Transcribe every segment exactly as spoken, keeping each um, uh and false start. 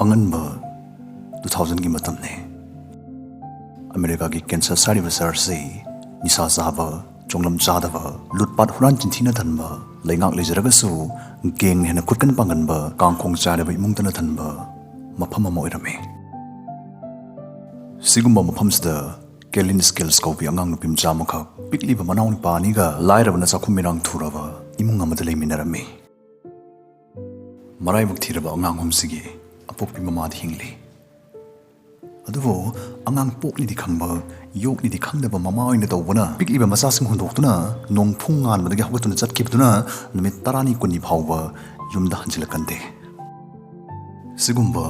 ꯑꯉꯟꯕ ꯇꯨ ꯊꯥꯎꯖꯟꯒꯤ ꯃꯇꯝꯅꯤ꯫ ꯑꯃꯦꯔꯤꯀꯥꯒꯤ ꯀꯦꯟꯁꯁ ꯍꯥꯏꯔꯤꯕ ꯁꯍꯔꯁꯤ ꯅꯤꯁꯥ ꯆꯥꯕ, ꯆꯣꯡꯂꯝ ꯆꯥꯗꯕ, ꯂꯨꯠꯄꯥꯠ ꯍꯨꯔꯥꯟ ꯆꯤꯟꯊꯤꯅ ꯊꯟꯕ ꯂꯩꯉꯥꯛ ꯂꯩꯖꯔꯒꯁꯨ, ꯒꯦꯡꯅ ꯍꯦꯟꯅ ꯈꯨꯠꯀꯟ ꯄꯥꯡꯒꯟꯕ ꯀꯥꯡꯈꯣꯡ ꯆꯥꯏꯔꯕ ꯏꯃꯨꯡꯗꯅ ꯊꯟꯕ ꯃꯐꯝ ꯑꯃ ꯑꯣꯏꯔꯝꯃꯤ꯫ ꯁꯤꯒꯨꯝꯕ ꯃꯐꯝꯁꯤꯗ ꯀꯦꯂꯤꯟ ꯁ꯭ꯀꯤꯜꯁ ꯀꯧꯕꯤ ꯑꯉꯥꯡ ꯅꯨꯄꯤ ꯃꯆꯥ ꯑꯃꯈꯛ ꯄꯤꯛꯂꯤꯕ ꯃꯅꯥꯎ ꯅꯨꯄꯥ ꯑꯅꯤꯒ ꯂꯥꯏꯔꯕꯅ ꯆꯥꯛꯈꯨꯝ ꯃꯤꯔꯥꯡ ꯊꯨꯔꯕ ꯏꯃꯨꯡ ꯑꯃꯗ ꯂꯩꯃꯤꯟꯅꯔꯝꯃꯤ꯫ ꯃꯔꯥꯏꯕꯛ ꯊꯤꯔꯕ ꯑꯉꯥꯡ ꯑꯍꯨꯝꯁꯤꯒꯤ ꯑꯄꯣꯛꯄꯤ ꯃꯃꯥꯗꯤ ꯍꯤꯡꯂꯤ꯫ ꯑꯗꯨꯕꯨ ꯑꯉꯥꯡ ꯄꯣꯛꯅꯤꯗꯤ ꯈꯪꯕ, ꯌꯣꯛꯅꯤꯗꯤ ꯈꯪꯗꯕ ꯃꯃꯥ ꯑꯣꯏꯅ ꯇꯧꯕꯅ ꯄꯤꯛꯂꯤꯕ ꯃꯆꯥꯁꯤꯡ ꯍꯨꯟꯗꯣꯛꯇꯨꯅ ꯅꯣꯡꯐꯨꯡ ꯉꯥꯟꯕꯗꯒꯤ ꯍꯧꯒꯠꯇꯨꯅ ꯆꯠꯈꯤꯕꯗꯨꯅ ꯅꯨꯃꯤꯠ ꯇꯔꯥꯅꯤ ꯀꯨꯟꯅꯤ ꯐꯥꯎꯕ ꯌꯨꯝꯗ ꯍꯟꯖꯤꯜꯂꯛꯀꯟꯗꯦ꯫ ꯁꯤꯒꯨꯝꯕ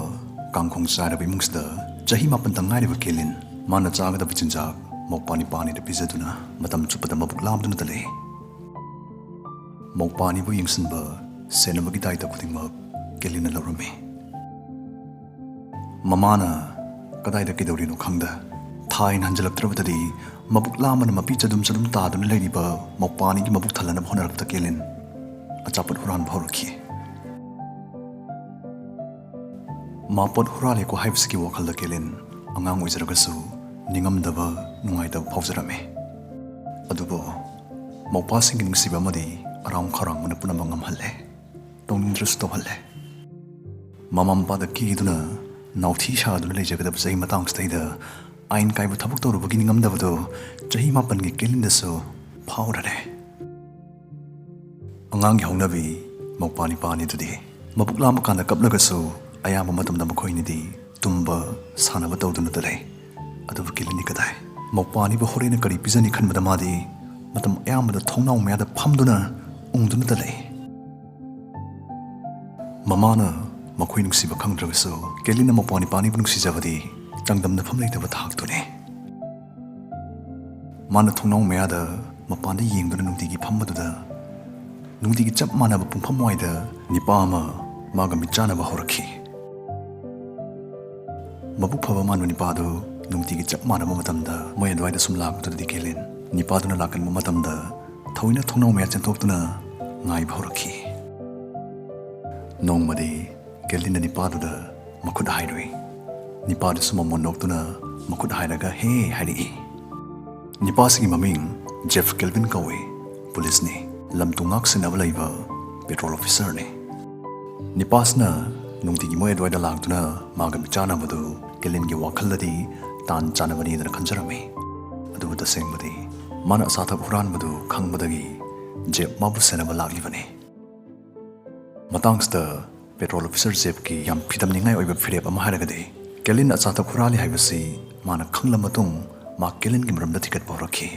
ꯀꯥꯡꯈꯣꯡ ꯆꯥꯏꯔꯕ ꯏꯃꯨꯡꯁꯤꯗ ꯆꯍꯤ ꯃꯥꯄꯟꯇ ꯉꯥꯏꯔꯤꯕ ꯀꯦꯂꯤꯟ, ꯃꯥꯅ ꯆꯥꯒꯗꯕ ꯆꯤꯟꯖꯥꯛ ꯃꯧꯄꯥ ꯅꯤꯄꯥꯅꯤꯗ ꯄꯤꯖꯗꯨꯅ ꯃꯇꯝ ꯆꯨꯞꯄꯗ ꯃꯕꯨꯛ ꯂꯥꯝꯗꯨꯅꯇ ꯂꯩ꯫ ꯃꯧꯄꯥꯅꯤꯕꯨ ꯌꯦꯡꯁꯤꯟꯕ, ꯁꯦꯟꯅꯕꯒꯤ ꯗꯥꯏꯇ ꯈꯨꯗꯤꯡꯃꯛ ꯀꯦꯂꯤꯟꯅ ꯂꯧꯔꯝꯃꯤ꯫ ꯃꯃꯥꯅ ꯀꯗꯥꯏꯗ ꯀꯩꯗꯧꯔꯤꯅꯣ ꯈꯪꯗ, ꯊꯥꯏꯅ ꯍꯟꯖꯤꯜꯂꯛꯇ꯭ꯔꯕꯗꯗꯤ ꯃꯕꯨꯛ ꯂꯥꯝꯕꯅ ꯃꯄꯤ ꯆꯗꯨꯝ ꯆꯗꯨꯝ ꯇꯥꯗꯨꯅ ꯂꯩꯔꯤꯕ ꯃꯧꯄꯥꯅꯤꯒꯤ ꯃꯕꯨꯛ ꯊꯜꯂꯅꯕ ꯍꯣꯠꯅꯔꯛꯇ ꯀꯦꯂꯤꯟ ꯑꯆꯥꯄꯣꯠ ꯍꯨꯔꯥꯟꯕ ꯍꯧꯔꯛꯈꯤ꯫ ꯃꯥꯄꯣꯠ ꯍꯨꯔꯥꯜꯂꯦꯀꯣ ꯍꯥꯏꯕꯁꯤꯒꯤ ꯋꯥꯈꯜꯗ ꯀꯦꯂꯤꯟ ꯑꯉꯥꯡ ꯑꯣꯏꯖꯔꯒꯁꯨ ꯅꯤꯡꯉꯝꯗꯕ, ꯅꯨꯡꯉꯥꯏꯇꯕ ꯐꯥꯎꯖꯔꯝꯃꯤ꯫ ꯑꯗꯨꯕꯨ ꯃꯧꯄꯥꯁꯤꯡꯒꯤ ꯅꯨꯡꯁꯤꯕ ꯑꯃꯗꯤ ꯑꯔꯥꯝ ꯈꯧꯔꯥꯡꯕꯅ ꯄꯨꯝꯅꯃꯛ ꯉꯝꯍꯜꯂꯦ, ꯇꯧꯅꯤꯡꯗ꯭ꯔꯁꯨ ꯇꯧꯍꯜꯂꯦ꯫ ꯃꯃꯥ ꯃꯄꯥꯗ ꯀꯤꯗꯨꯅ ꯅꯥꯎꯊꯤ ꯁꯥꯗꯨꯅ ꯂꯩꯖꯒꯗꯕ ꯆꯍꯤ ꯃꯇꯥꯡꯁꯤꯗꯩꯗ ꯑꯥꯏꯟ ꯀꯥꯏꯕ ꯊꯕꯛ ꯇꯧꯔꯨꯕꯒꯤ ꯅꯤꯡꯉꯝꯗꯕꯗꯨ ꯆꯍꯤ ꯃꯥꯄꯟꯒꯤ ꯀꯦꯂꯤꯟꯗꯁꯨ ꯐꯥꯎꯔꯔꯦ꯫ ꯑꯉꯥꯡꯒꯤ ꯍꯧꯅꯕꯤ ꯃꯧꯄꯥ ꯅꯤꯄꯥꯅꯤꯗꯨꯗꯤ ꯃꯕꯨꯛ ꯂꯥꯝꯕ ꯀꯥꯟꯗ ꯀꯞꯂꯒꯁꯨ ꯑꯌꯥꯝꯕ ꯃꯇꯝꯗ ꯃꯈꯣꯏꯅꯤꯗꯤ ꯇꯨꯝꯕ, ꯁꯥꯟꯅꯕ ꯇꯧꯗꯨꯅꯇ ꯂꯩ꯫ ꯑꯗꯨꯕꯨ ꯀꯦꯂꯤꯟꯗꯤ ꯀꯗꯥꯏ? ꯃꯧꯄꯥꯅꯤꯕꯨ ꯍꯣꯔꯦꯟꯅ ꯀꯔꯤ ꯄꯤꯖꯅꯤ ꯈꯟꯕꯗ ꯃꯥꯗꯤ ꯃꯇꯝ ꯑꯌꯥꯝꯕꯗ ꯊꯣꯡꯅꯥꯎ ꯃꯌꯥꯗ ꯐꯝꯗꯨꯅ ꯎꯪꯗꯨꯅꯇ ꯂꯩ꯫ ꯃꯃꯥꯅ ꯃꯈꯣꯏ ꯅꯨꯡꯁꯤꯕ ꯈꯪꯗ꯭ꯔꯒꯁꯨ ꯀꯦꯂꯤꯟꯅ ꯃꯧꯄꯥ ꯅꯤꯄꯥꯅꯤꯕꯨ ꯅꯨꯡꯁꯤꯖꯕꯗꯤ ꯆꯥꯡꯗꯝꯅꯐꯝ ꯂꯩꯇꯕ ꯊꯥꯛꯇꯨꯅꯤ꯫ ꯃꯥꯅ ꯊꯣꯡꯅꯥꯎ ꯃꯌꯥꯗ ꯃꯄꯥꯟꯗ ꯌꯦꯡꯗꯨꯅ ꯅꯨꯡꯇꯤꯒꯤ ꯐꯝꯕꯗꯨꯗ ꯅꯨꯡꯇꯤꯒꯤ ꯆꯞ ꯃꯥꯟꯅꯕ ꯄꯨꯡꯐꯝ ꯋꯥꯏꯗ ꯅꯤꯄꯥ ꯑꯃ ꯃꯥꯒ ꯃꯤꯠꯆꯥꯟꯅꯕ ꯍꯧꯔꯛꯈꯤ꯫ ꯃꯕꯨꯛ ꯐꯕ ꯃꯥꯟꯕ ꯅꯤꯄꯥꯗꯨ ꯅꯨꯡꯇꯤꯒꯤ ꯆꯞ ꯃꯥꯟꯅꯕ ꯃꯇꯝꯗ ꯃꯣꯏ ꯑꯗꯨꯋꯥꯏꯗ ꯁꯨꯝ ꯂꯥꯛꯄꯗꯨꯗꯗꯤ ꯀꯦꯂꯤꯟ ꯅꯤꯄꯥꯗꯨꯅ ꯂꯥꯛꯀꯟꯕ ꯃꯇꯝꯗ ꯊꯑꯣꯏꯅ ꯊꯣꯡꯅꯥꯎ ꯃꯌꯥ ꯆꯦꯟꯊꯣꯛꯇꯨꯅ ꯉꯥꯏꯕ ꯍꯧꯔꯛꯈꯤ꯫ ꯅꯣꯡꯃꯗꯤ ꯀꯦꯂꯤꯟꯅ ꯅꯤꯄꯥꯗꯨꯗ ꯃꯈꯨꯠ ꯍꯥꯏꯔꯨꯏ꯫ ꯅꯤꯄꯥꯗꯨꯁꯨ ꯃꯃꯣꯟ ꯅꯣꯛꯇꯨꯅ ꯃꯈꯨꯠ ꯍꯥꯏꯔꯒ "ꯍꯦ" ꯍꯥꯏꯔꯛꯏ꯫ ꯅꯤꯄꯥꯁꯤꯒꯤ ꯃꯃꯤꯡ ꯖꯦꯐ ꯀꯦꯜꯚꯤꯟ ꯀꯧꯏ꯫ ꯄꯨꯂꯤꯁꯅꯤ꯫ ꯂꯝ ꯇꯨ ꯉꯥꯛ ꯁꯦꯟꯅꯕ ꯂꯩꯕ ꯄꯦꯇ꯭ꯔꯣꯜ ꯑꯣꯐꯤꯁꯔꯅꯤ꯫ ꯅꯤꯄꯥꯁꯅ ꯅꯨꯡꯇꯤꯒꯤ ꯃꯣꯏ ꯑꯗꯨꯋꯥꯏꯗ ꯂꯥꯛꯇꯨꯅ ꯃꯥꯒ ꯃꯤꯆꯥꯟꯅꯕꯗꯨ ꯀꯦꯂꯤꯟꯒꯤ ꯋꯥꯈꯜꯗꯗꯤ ꯇꯥꯟ ꯆꯥꯟꯅꯕꯅꯤꯗꯅ ꯈꯟꯖꯔꯝꯃꯤ꯫ ꯑꯗꯨꯕꯨ ꯇꯁꯦꯡꯕꯗꯤ ꯃꯥꯅ ꯑꯆꯥꯊꯛ ꯍꯨꯔꯥꯟꯕꯗꯨ ꯈꯪꯕꯗꯒꯤ ꯖꯦꯐ ꯃꯥꯕꯨ ꯁꯦꯟꯅꯕ ꯂꯥꯛꯂꯤꯕꯅꯤ꯫ ꯃꯇꯥꯡꯁꯤꯗ ꯄꯦꯇ꯭ꯔꯣꯜ ꯑꯣꯐꯤꯁꯔ ꯖꯦꯐꯀꯤ ꯌꯥꯝ ꯐꯤꯗꯝꯅꯤꯡꯉꯥꯏ ꯑꯣꯏꯕ ꯐꯤꯔꯦꯞ ꯑꯃ ꯍꯥꯏꯔꯒꯗꯤ, ꯀꯦꯂꯤꯟ ꯑꯆꯥꯊꯛ ꯍꯨꯔꯥꯜꯂꯤ ꯍꯥꯏꯕꯁꯤ ꯃꯥꯅ ꯈꯪꯂ ꯃꯇꯨꯡ ꯃꯥ ꯀꯦꯂꯤꯟꯒꯤ ꯃꯔꯝꯗ ꯊꯤꯒꯠꯄ ꯍꯧꯔꯛꯈꯤ꯫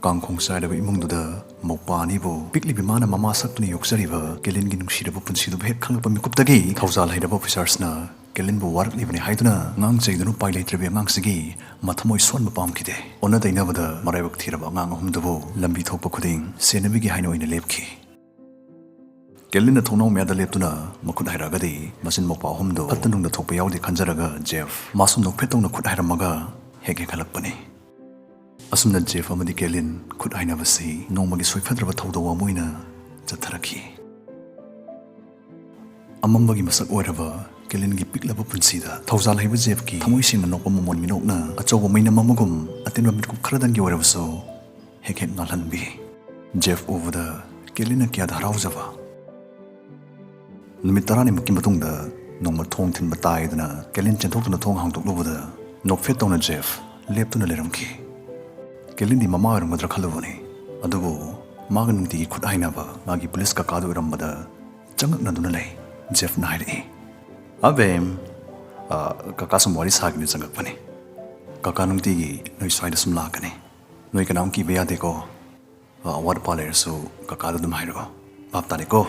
ꯀꯥꯡꯈꯣꯡ ꯆꯥꯏꯔꯕ ꯏꯃꯨꯡꯗꯨꯗ ꯃꯧꯄꯥ ꯑꯅꯤꯕꯨ ꯄꯤꯛꯂꯤꯕꯤ ꯃꯥꯅ ꯃꯃꯥ ꯁꯛꯇꯨꯅ ꯌꯣꯛꯆꯔꯤꯕ ꯀꯦꯂꯤꯟꯒꯤ ꯅꯨꯡꯁꯤꯔꯕ ꯄꯨꯟꯁꯤꯗꯨꯕꯨ ꯍꯦꯛ ꯈꯪꯂꯛꯄ ꯃꯤꯀꯨꯞꯇꯒꯤ ꯊꯧꯖꯥꯜ ꯍꯩꯔꯕ ꯑꯣꯐꯤꯁꯔꯁꯅ ꯀꯦꯂꯤꯟꯕꯨ ꯋꯥꯔꯛꯂꯤꯕꯅꯤ ꯍꯥꯏꯗꯨꯅ ꯉꯥꯡ ꯆꯩꯗꯨꯅ ꯎꯄꯥꯏ ꯂꯩꯇ꯭ꯔꯕꯤ ꯑꯉꯥꯡꯁꯤꯒꯤ ꯃꯊꯃꯣꯏ ꯁꯣꯟꯕ ꯄꯥꯝꯈꯤꯗꯦ꯫ ꯑꯣꯟꯅ ꯇꯩꯅꯕꯗ ꯃꯔꯥꯏꯕꯛ ꯊꯤꯔꯕ ꯑꯉꯥꯡ ꯑꯍꯨꯝꯗꯨꯕꯨ ꯂꯝꯕꯤ ꯊꯣꯛꯄ ꯈꯨꯗꯤꯡ ꯁꯦꯟꯅꯕꯤꯒꯦ ꯍꯥꯏꯅ ꯑꯣꯏꯅ ꯂꯦꯞꯈꯤ꯫ ꯀꯦꯂꯤꯟꯅ ꯊꯣꯡꯅꯥꯎ ꯃꯌꯥꯗ ꯂꯦꯞꯇꯨꯅ ꯃꯈꯨꯠ ꯍꯥꯏꯔꯛꯑꯒꯗꯤ ꯃꯆꯤꯟ ꯃꯧꯄꯥ ꯑꯍꯨꯝꯗꯨ ꯐꯠꯇ ꯅꯨꯡꯗ ꯊꯣꯛꯄ ꯌꯥꯎꯗꯦ ꯈꯟꯖꯔꯒ ꯖꯦꯐ ꯃꯥꯁꯨ ꯅꯣꯛꯐꯦꯠ ꯇꯧꯅ ꯈꯨꯠ ꯍꯥꯏꯔꯝꯃꯒ ꯍꯦꯛ ꯍꯦꯛ ꯍꯜꯂꯛꯄꯅꯤ꯫ ꯑꯁꯨꯝꯅ ꯖꯦꯐ ꯑꯃꯗꯤ ꯀꯦꯂꯤꯟ ꯈꯨꯠ ꯍꯥꯏꯅꯕꯁꯤ ꯅꯣꯡꯃꯒꯤ ꯁꯣꯏꯐꯗ꯭ꯔꯕ ꯊꯧꯗꯧ ꯑꯃ ꯑꯣꯏꯅ ꯆꯠꯊꯔꯛꯈꯤ꯫ ꯑꯃꯝꯕꯒꯤ ꯃꯁꯛ ꯑꯣꯏꯔꯕ ꯀꯦꯂꯤꯟꯒꯤ ꯄꯤꯛꯂꯕ ꯄꯨꯟꯁꯤꯗ ꯊꯧꯖꯥꯜ ꯍꯩꯕ ꯖꯦꯐꯀꯤ ꯊꯃꯣꯏ ꯁꯦꯡꯅ ꯅꯣꯛꯄ ꯃꯃꯣꯟ ꯃꯤꯅꯣꯛꯅ ꯑꯆꯧꯕ ꯃꯩꯅꯝ ꯑꯃꯒꯨꯝ ꯑꯇꯦꯟꯕ ꯃꯤꯠꯀꯨꯞ ꯈꯔꯗꯪꯒꯤ ꯑꯣꯏꯔꯕꯁꯨ ꯍꯦꯛ ꯍꯦꯛ ꯉꯥꯜꯍꯟꯕꯤ꯫ ꯖꯦꯐ ꯎꯕꯗ ꯀꯦꯂꯤꯟꯅ ꯀꯌꯥꯗ ꯍꯔꯥꯎꯖꯕ꯫ ꯅꯨꯃꯤꯠ ꯇꯔꯥꯅꯤꯃꯨꯛꯀꯤ ꯃꯇꯨꯡꯗ ꯅꯣꯡꯃ ꯊꯣꯡ ꯊꯤꯟꯕ ꯇꯥꯏꯗꯅ ꯀꯦꯂꯤꯟ ꯆꯦꯟꯊꯣꯛꯇꯨꯅ ꯊꯣꯡ ꯍꯥꯡꯗꯣꯛꯂꯨꯕꯗ ꯅꯣꯛꯐꯦꯠ ꯇꯧꯅ ꯖꯦꯐ ꯂꯦꯞꯇꯨꯅ ꯂꯩꯔꯝꯈꯤ꯫ ꯀꯦꯂꯤꯟꯗꯤ ꯃꯃꯥ ꯑꯣꯏꯔꯝꯒꯗ꯭ꯔꯥ ꯈꯜꯂꯨꯕꯅꯤ, ꯑꯗꯨꯕꯨ ꯃꯥꯒ ꯅꯨꯡꯇꯤꯒꯤ ꯈꯨꯠ ꯍꯥꯏꯅꯕ ꯃꯥꯒꯤ ꯄꯨꯂꯤꯁ ꯀꯀꯥꯗꯨ ꯑꯣꯏꯔꯝꯕꯗ ꯆꯪꯉꯛꯅꯗꯨꯅ ꯂꯩ꯫ ꯖꯦꯐꯅ ꯍꯥꯏꯔꯛꯏ, "ꯑꯕꯦꯝ, ꯑ, ꯀꯀꯥ ꯁꯨꯝ ꯋꯥꯔꯤ ꯁꯥꯒꯦꯅ ꯆꯪꯉꯛꯄꯅꯤ꯫ ꯀꯀꯥ ꯅꯨꯡꯇꯤꯒꯤ ꯅꯣꯏ ꯁ꯭ꯋꯥꯏꯗ ꯁꯨꯝ ꯂꯥꯛꯀꯅꯤ꯫ ꯅꯣꯏ ꯀꯅꯥꯝ ꯀꯤꯕ ꯌꯥꯗꯦꯀꯣ꯫ ꯑ, ꯑꯋꯥꯠ ꯑꯄꯥ ꯂꯩꯔꯁꯨ ꯀꯀꯥꯗ ꯑꯗꯨꯝ ꯍꯥꯏꯔꯛꯑꯣ꯫ ꯚꯥꯞ ꯇꯥꯔꯦꯀꯣ?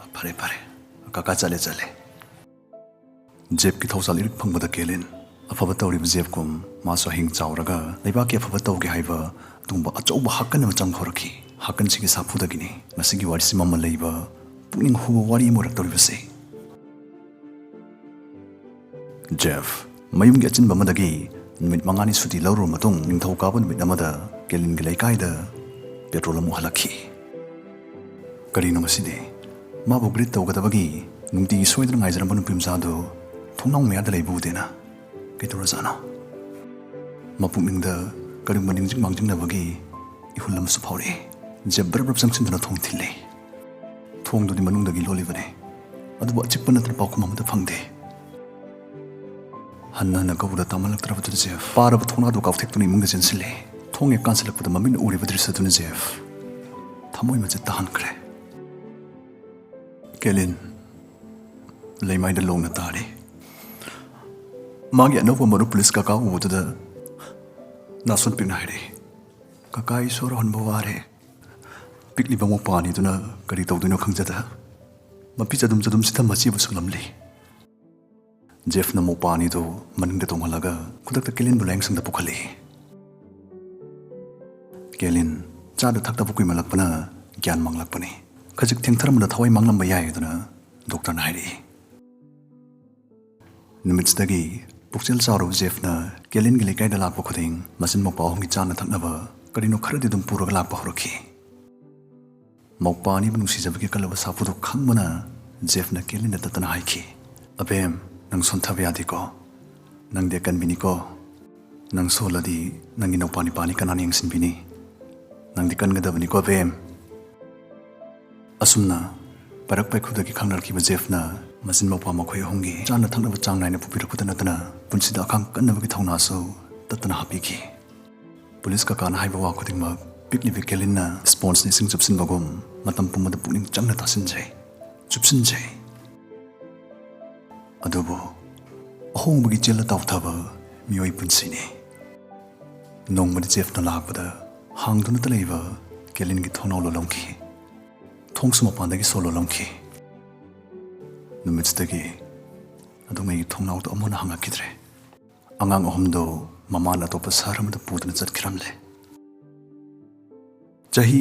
ꯑ, ꯐꯔꯦ, ꯐꯔꯦ꯫ ꯀꯀꯥ ꯆꯠꯂꯦ, ꯆꯠꯂꯦ꯫" ꯖꯦꯐꯀꯤ ꯊꯧꯖꯥꯜ ꯏꯔꯤꯛ ꯐꯪꯕꯗ ꯀꯦꯂꯤꯟ ꯑꯐꯕ ꯇꯧꯔꯤꯕ ꯖꯦꯐꯀꯨꯝ ꯃꯥꯁꯨ ꯍꯌꯦꯡ ꯆꯥꯎꯔꯒ ꯂꯩꯕꯥꯛꯀꯤ ꯑꯐꯕ ꯇꯧꯒꯦ ꯍꯥꯏꯕ ꯑꯗꯨꯒꯨꯝꯕ ꯑꯆꯧꯕ ꯍꯥꯀꯟ ꯑꯃ ꯆꯪꯈꯣꯔꯛꯈꯤ꯫ ꯍꯥꯀꯟꯁꯤꯒꯤ ꯁꯥꯐꯨꯗꯒꯤꯅꯤ ꯉꯁꯤꯒꯤ ꯋꯥꯔꯤꯁꯤ ꯃꯃꯜ ꯂꯩꯕ, ꯄꯨꯛꯅꯤꯡ ꯍꯨꯕ ꯋꯥꯔꯤ ꯑꯃ ꯑꯣꯏꯔꯛꯇꯧꯔꯤꯕꯁꯦ꯫ ꯖꯦꯐ ꯃꯌꯨꯝꯒꯤ ꯑꯆꯤꯟꯕ ꯑꯃꯗꯒꯤ ꯅꯨꯃꯤꯠ ꯃꯉꯥꯅꯤ ꯁꯨꯇꯤ ꯂꯧꯔꯨꯔ ꯃꯇꯨꯡ, ꯅꯤꯡꯊꯧꯀꯥꯕ ꯅꯨꯃꯤꯠ ꯑꯃꯗ ꯀꯦꯂꯤꯟꯒꯤ ꯂꯩꯀꯥꯏꯗ ꯄꯦꯇ꯭ꯔꯣꯜ ꯑꯃꯨꯛ ꯍꯜꯂꯛꯈꯤ꯫ ꯀꯔꯤꯅꯣ ꯉꯁꯤꯗꯤ? ꯃꯥꯕꯨ ꯒ꯭ꯔꯤꯠ ꯇꯧꯒꯗꯕꯒꯤ ꯅꯨꯡꯇꯤꯒꯤ ꯁꯣꯏꯗꯅ ꯉꯥꯏꯖꯔꯝꯕ ꯅꯨꯄꯤ ꯃꯆꯥꯗꯨ ꯊꯣꯡꯅꯥꯎ ꯃꯌꯥꯗ ꯂꯩꯕ ꯎꯗꯦꯅ꯫ ꯀꯩꯗꯧꯔꯖꯥꯠꯅꯣ? ꯃꯄꯨꯛꯅꯤꯡꯗ ꯀꯔꯤꯒꯨꯝꯕ ꯅꯤꯡꯁꯤꯡ ꯃꯥꯡꯖꯤꯡꯅꯕꯒꯤ ꯏꯍꯨꯜ ꯑꯃꯁꯨ ꯐꯥꯎꯔꯛꯏ꯫ ꯖꯦꯐ ꯕ꯭ꯔꯞ ꯕ꯭ꯔꯞ ꯆꯪꯁꯤꯟꯗꯨꯅ ꯊꯣꯡ ꯊꯤꯜꯂꯤ꯫ ꯊꯣꯡꯗꯨꯗꯤ ꯃꯅꯨꯡꯗꯒꯤ ꯂꯣꯜꯂꯤꯕꯅꯤ, ꯑꯗꯨꯕꯨ ꯑꯆꯤꯛꯄ ꯅꯠꯇꯅ ꯄꯥꯎꯈꯨꯝ ꯑꯃꯠꯇ ꯐꯪꯗꯦ꯫ ꯍꯟꯅ ꯍꯟꯅ ꯀꯧꯕꯗ ꯇꯥꯃꯜꯂꯛꯇ꯭ꯔꯕꯗꯨꯗ ꯖꯦꯐ ꯄꯥꯔꯕ ꯊꯣꯡꯅꯥꯎꯗꯨ ꯀꯥꯎꯊꯦꯛꯇꯨꯅ ꯏꯃꯨꯡꯗ ꯆꯦꯟꯁꯤꯜꯂꯤ꯫ ꯊꯣꯡ ꯍꯦꯛ ꯀꯥꯟꯁꯤꯜꯂꯛꯄꯗ ꯃꯃꯤꯠꯅ ꯎꯔꯤꯕ ꯗ꯭ꯔꯤꯁ꯭ꯌꯗꯨꯅ ꯖꯦꯐ ꯊꯃꯣꯏ ꯃꯆꯦꯠ ꯇꯥꯍꯟꯈ꯭ꯔꯦ꯫ ꯀꯦꯂꯤꯟ ꯂꯩꯃꯥꯏꯗ ꯂꯣꯡꯅ ꯇꯥꯔꯤ꯫ ꯃꯥꯒꯤ ꯑꯅꯧꯕ ꯃꯔꯨꯞ ꯄꯨꯂꯤꯁ ꯀꯀꯥ ꯎꯕꯗꯨꯗ ꯅꯥꯁꯣꯟ ꯄꯤꯛꯅ ꯍꯥꯏꯔꯛꯏ, "ꯀꯀꯥ, ꯑꯩ ꯁꯣꯔ ꯍꯣꯟꯕ ꯋꯥꯔꯦ꯫" ꯄꯤꯛꯂꯤꯕ ꯃꯧꯄꯥ ꯑꯅꯤꯗꯨꯅ ꯀꯔꯤ ꯇꯧꯗꯣꯏꯅꯣ ꯈꯪꯖꯗ ꯃꯄꯤ ꯆꯗꯨꯝ ꯆꯗꯨꯝ ꯁꯤꯊꯝꯕ ꯆꯦꯕ ꯁꯨꯡꯂꯝꯂꯤ꯫ ꯖꯦꯐꯅ ꯃꯧꯄꯥ ꯑꯅꯤꯗꯨ ꯃꯅꯤꯡꯗ ꯇꯣꯡꯍꯜꯂꯒ ꯈꯨꯗꯛꯇ ꯀꯦꯂꯤꯟꯕꯨ ꯂꯥꯌꯦꯡꯁꯪꯗ ꯄꯨꯈꯠꯂꯛꯏ꯫ ꯀꯦꯂꯤꯟ ꯆꯥꯗ ꯊꯛꯇꯕ ꯀꯨꯏꯃꯜꯂꯛꯄꯅ ꯒ꯭ꯌꯥꯟ ꯃꯥꯡꯂꯛꯄꯅꯤ꯫ ꯈꯖꯤꯛ ꯊꯦꯡꯊꯔꯝꯕꯗ ꯊꯋꯥꯏ ꯃꯥꯡꯂꯝꯕ ꯌꯥꯏ ꯑꯗꯨꯅ ꯗꯣꯛꯇꯔꯅ ꯍꯥꯏꯔꯛꯏ꯫ ꯅꯨꯃꯤꯠꯁꯤꯗꯒꯤ ꯄꯨꯛꯆꯦꯜ ꯆꯥꯎꯔꯕ ꯖꯦꯐꯅ ꯀꯦꯂꯤꯟꯒꯤ ꯂꯩꯀꯥꯏꯗ ꯂꯥꯛꯄ ꯈꯨꯗꯤꯡ ꯃꯆꯤꯟ ꯃꯧꯄ꯭ꯋꯥ ꯑꯍꯨꯝꯒꯤ ꯆꯥꯅ ꯊꯛꯅꯕ ꯀꯔꯤꯅꯣ ꯈꯔꯗꯤ ꯑꯗꯨꯝ ꯄꯨꯔꯒ ꯂꯥꯛꯄ ꯍꯧꯔꯛꯈꯤ꯫ ꯃꯧꯄ꯭ꯋꯥ ꯑꯅꯤꯕꯨ ꯅꯨꯡꯁꯤꯖꯕꯒꯤ ꯀꯜꯂꯕ ꯁꯥꯐꯨꯗꯨ ꯈꯪꯕꯅ ꯖꯦꯐꯅ ꯀꯦꯂꯤꯟꯗ ꯇꯠꯇꯅ ꯍꯥꯏꯈꯤ, "ꯑꯕꯦꯝ, ꯅꯪ ꯁꯣꯟꯊꯕ ꯌꯥꯗꯦꯀꯣ꯫ ꯅꯪꯗꯤ ꯑꯀꯟꯕꯤꯅꯤꯀꯣ꯫ ꯅꯪ ꯁꯣꯜꯂꯗꯤ ꯅꯪꯒꯤ ꯅꯧꯄꯥ ꯅꯤꯄꯥꯅꯤ ꯀꯅꯥꯅ ꯌꯦꯡꯁꯤꯟꯕꯤꯅꯤ? ꯅꯪꯗꯤ ꯀꯟꯒꯗꯕꯅꯤꯀꯣ, ꯑꯕꯦꯝ꯫" ꯑꯁꯨꯝꯅ ꯄꯥꯏꯔꯛ ꯄꯥꯏꯈꯨꯗꯒꯤ ꯈꯪꯅꯔꯛꯈꯤꯕ ꯖꯦꯐꯅ ꯃꯆꯤꯟ ꯃꯧꯄ꯭ꯋꯥ ꯃꯈꯣꯏ ꯑꯍꯨꯝꯒꯤ ꯆꯥꯅ ꯊꯛꯅꯕ ꯆꯥꯡ ꯅꯥꯏꯅ ꯄꯨꯕꯤꯔꯛꯄꯗ ꯅꯠꯇꯅ ꯄꯨꯟꯁꯤꯗ ꯑꯈꯥꯡ ꯀꯟꯅꯕꯒꯤ ꯊꯧꯅꯥꯁꯨ ꯇꯠꯇꯅ ꯍꯥꯞꯄꯤꯈꯤ꯫ ꯄꯨꯂꯤꯁ ꯀꯀꯥꯅ ꯍꯥꯏꯕ ꯋꯥ ꯈꯨꯗꯤꯡꯃꯛ ꯄꯤꯛꯂꯤꯕꯤ ꯀꯦꯂꯤꯟꯅ ꯁ꯭ꯄꯣꯟꯖꯅ ꯏꯁꯤꯡ ꯆꯨꯞꯁꯤꯟꯕꯒꯨꯝ ꯃꯇꯝ ꯄꯨꯝꯕꯗ ꯄꯨꯛꯅꯤꯡ ꯆꯪꯅ ꯇꯥꯁꯤꯟꯖꯩ, ꯆꯨꯞꯁꯤꯟꯖꯩ꯫ ꯑꯗꯨꯕꯨ ꯑꯍꯣꯡꯕꯒꯤ ꯆꯦꯜꯂ ꯇꯥꯎꯊꯕ ꯃꯤꯑꯣꯏ ꯄꯨꯟꯁꯤꯅꯤ꯫ ꯅꯣꯡꯃꯗꯤ ꯖꯦꯐꯅ ꯂꯥꯛꯄꯗ ꯍꯥꯡꯗꯨꯅꯇ ꯂꯩꯕ ꯀꯦꯂꯤꯟꯒꯤ ꯊꯣꯡꯅꯥꯎ ꯂꯣꯜꯂꯝꯈꯤ꯫ ꯊꯣꯡꯁꯨ ꯃꯄꯥꯟꯗꯒꯤ ꯁꯣ ꯂꯣꯜꯂꯝꯈꯤ꯫ ꯅꯨꯃꯤꯠꯁꯤꯗꯒꯤ ꯑꯗꯨꯉꯩꯒꯤ ꯊꯣꯡꯅꯥꯎꯗꯨ ꯑꯃꯨꯛ ꯍꯟꯅ ꯍꯥꯡꯉꯛꯈꯤꯗ꯭ꯔꯦ꯫ ꯑꯉꯥꯡ ꯑꯍꯨꯝꯗꯨ ꯃꯃꯥꯅ ꯑꯇꯣꯞꯄ ꯁꯍꯔ ꯑꯃꯗ ꯄꯨꯗꯨꯅ ꯆꯠꯈꯤꯔꯝꯂꯦ꯫ ꯆꯍꯤ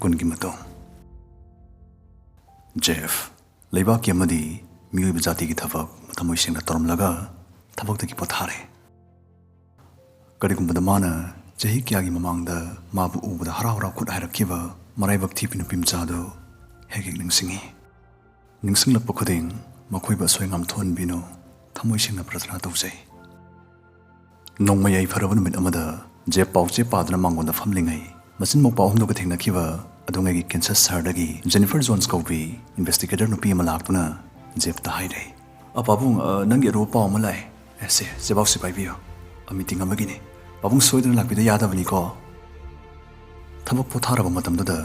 ꯀꯨꯟꯒꯤ ꯃꯇꯨꯡ ꯖꯦꯐ ꯂꯩꯕꯥꯛꯀꯤ ꯑꯃꯗꯤ ꯃꯤꯑꯣꯏꯕ ꯖꯥꯇꯤꯒꯤ ꯊꯕꯛ ꯃꯊꯃꯣꯏ ꯁꯦꯡꯅ ꯇꯧꯔꯝꯂꯒ ꯊꯕꯛꯇꯒꯤ ꯄꯣꯊꯥꯔꯦ꯫ ꯀꯔꯤꯒꯨꯝꯕꯗ ꯃꯥꯅ ꯆꯍꯤ ꯀꯌꯥꯒꯤ ꯃꯃꯥꯡꯗ ꯃꯥꯕꯨ ꯎꯕꯗ ꯍꯔꯥꯎ ꯍꯔꯥꯎ ꯈꯨꯠ ꯍꯥꯏꯔꯛꯈꯤꯕ ꯃꯔꯥꯏꯕꯛ ꯊꯤꯕꯤ ꯅꯨꯄꯤ ꯃꯆꯥꯗꯨ ꯍꯦꯛ ꯍꯦꯛ ꯅꯤꯡꯁꯤꯡꯏ꯫ ꯅꯤꯡꯁꯤꯡꯂꯛꯄ ꯈꯨꯗꯤꯡ ꯃꯈꯣꯏꯕꯨ ꯑꯁꯣꯏ ꯑꯉꯥꯝ ꯊꯣꯛꯍꯟꯕꯤꯅꯨ꯫ ꯊꯃꯣꯏ ꯁꯦꯡꯅ ꯄ꯭ꯔꯊꯅꯥ ꯇꯧꯖꯩ꯫ ꯅꯣꯡꯃ ꯌꯥꯏꯐꯔꯕ ꯅꯨꯃꯤꯠ ꯑꯃꯗ ꯖꯦꯐ ꯄꯥꯎꯆꯦ ꯄꯥꯗꯨꯅ ꯃꯥꯡꯒꯣꯟꯗ ꯐꯝꯂꯤꯉꯩ, ꯃꯆꯤꯟ ꯃꯧꯄꯥ ꯑꯍꯨꯝꯗꯨꯒ ꯊꯦꯡꯅꯈꯤꯕ ꯑꯗꯨꯉꯩꯒꯤ ꯀꯦꯟꯁꯔ ꯁꯍꯔꯗꯒꯤ ꯖꯦꯅꯤꯐꯔ ꯖꯣꯟꯁ ꯀꯧꯕꯤ ꯏꯟꯚꯦꯁꯇꯤꯒꯦꯇꯔ ꯅꯨꯄꯤ ꯑꯃ ꯂꯥꯛꯇꯨꯅ ꯖꯦꯐꯇ ꯍꯥꯏꯔꯦ, "ꯑ, ꯄꯥꯕꯨꯡ, ꯑ, ꯅꯪꯒꯤ ꯑꯔꯨꯕ ꯄꯥꯎ ꯑꯃ ꯂꯥꯛꯑꯦ꯫ ꯑꯦ, ꯁꯦ, ꯆꯦꯕꯥꯎꯁꯤ ꯄꯥꯏꯕꯤꯌꯨ꯫ ꯑ, ꯃꯤꯇꯤꯡ ꯑꯃꯒꯤꯅꯤ꯫ ꯄꯥꯕꯨꯡ ꯁꯣꯏꯗꯅ ꯂꯥꯛꯄꯤꯗ ꯌꯥꯗꯕꯅꯤꯀꯣ꯫" ꯊꯕꯛ ꯄꯣꯊꯥꯔꯕ ꯃꯇꯝꯗꯨꯗ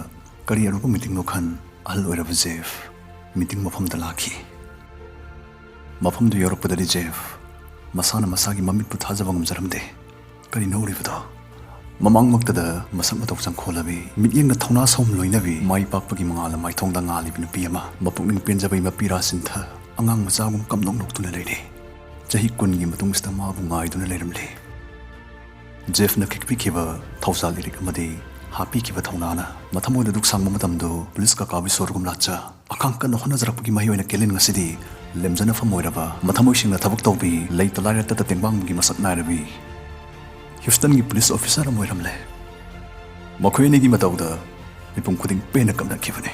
ꯀꯔꯤ ꯑꯔꯨꯕ ꯃꯤꯇꯤꯡꯅꯣ ꯈꯟ ꯑꯍꯜ ꯑꯣꯏꯔꯕ ꯖꯦꯐ ꯃꯤꯇꯤꯡ ꯃꯐꯝꯗ ꯂꯥꯛꯈꯤ꯫ ꯃꯐꯝꯗꯨ ꯌꯧꯔꯛꯄꯗꯗꯤ ꯖꯦꯐ ꯃꯁꯥꯅ ꯃꯁꯥꯒꯤ ꯃꯃꯤꯠꯄꯨ ꯊꯥꯖꯕ ꯉꯝꯖꯔꯝꯗꯦ꯫ ꯀꯔꯤꯅꯣ ꯎꯔꯤꯕꯗꯣ? ꯃꯃꯥꯡꯃꯛꯇꯗ ꯃꯁꯛ ꯃꯇꯧ ꯆꯪꯈꯣꯜꯂꯕꯤ, ꯃꯤꯠꯌꯦꯡꯗ ꯊꯧꯅꯥ ꯁꯍꯨꯝ ꯂꯣꯏꯅꯕꯤ, ꯃꯥꯏ ꯄꯥꯛꯄꯒꯤ ꯃꯉꯥꯜꯅ ꯃꯥꯏꯊꯣꯡꯗ ꯉꯥꯜꯂꯤꯕꯤ ꯅꯨꯄꯤ ꯑꯃ, ꯃꯄꯨꯛꯅꯤꯡ ꯄꯦꯟꯖꯕꯒꯤ ꯃꯄꯤꯔꯥ ꯁꯤꯟꯊ, ꯑꯉꯥꯡ ꯃꯆꯥꯒꯨꯝ ꯀꯞꯅꯣꯛ ꯅꯣꯛꯇꯨꯅ ꯂꯩꯔꯤ꯫ ꯆꯍꯤ ꯀꯨꯟꯒꯤ ꯃꯇꯨꯡꯁꯤꯗ ꯃꯥꯕꯨ ꯉꯥꯏꯗꯨꯅ ꯂꯩꯔꯝꯂꯤ꯫ ꯖꯦꯐꯅ ꯈꯤꯛꯄꯤꯈꯤꯕ ꯊꯧꯖꯥꯜ ꯏꯔꯤꯛ ꯑꯃꯗꯤ ꯍꯥꯞꯄꯤꯈꯤꯕ ꯊꯧꯅꯥꯅ ꯃꯊꯃꯣꯏꯗ ꯗꯨꯛ ꯁꯥꯡꯕ ꯃꯇꯝꯗꯨ ꯄꯨꯂꯤꯁ ꯀꯀꯥꯕꯨ ꯁꯣꯔꯒꯨꯝ ꯂꯥꯠꯆ, ꯑꯈꯥꯡ ꯀꯟꯅ ꯍꯣꯠꯅꯖꯔꯛꯄꯒꯤ ꯃꯍꯩ ꯑꯣꯏꯅ ꯀꯦꯂꯤꯟ ꯉꯁꯤꯗꯤ ꯂꯦꯝꯖꯅꯐꯝ ꯑꯣꯏꯔꯕ, ꯃꯊꯃꯣꯏ ꯁꯦꯡꯅ ꯊꯕꯛ ꯇꯧꯕꯤ, ꯂꯩꯇ ꯂꯥꯏꯔ ꯇꯠꯇ ꯇꯦꯡꯕꯥꯡꯕꯒꯤ ꯃꯁꯛ ꯅꯥꯏꯔꯕꯤ ꯍ꯭ꯌꯨꯁꯇꯟꯒꯤ ꯄꯨꯂꯤꯁ ꯑꯣꯐꯤꯁꯥꯔ ꯑꯃ ꯑꯣꯏꯔꯝꯂꯦ꯫ ꯃꯈꯣꯏ ꯑꯅꯤꯒꯤ ꯃꯇꯧꯗ ꯃꯤꯄꯨꯝ ꯈꯨꯗꯤꯡ ꯄꯦꯟꯅ ꯀꯞꯅꯈꯤꯕꯅꯤ꯫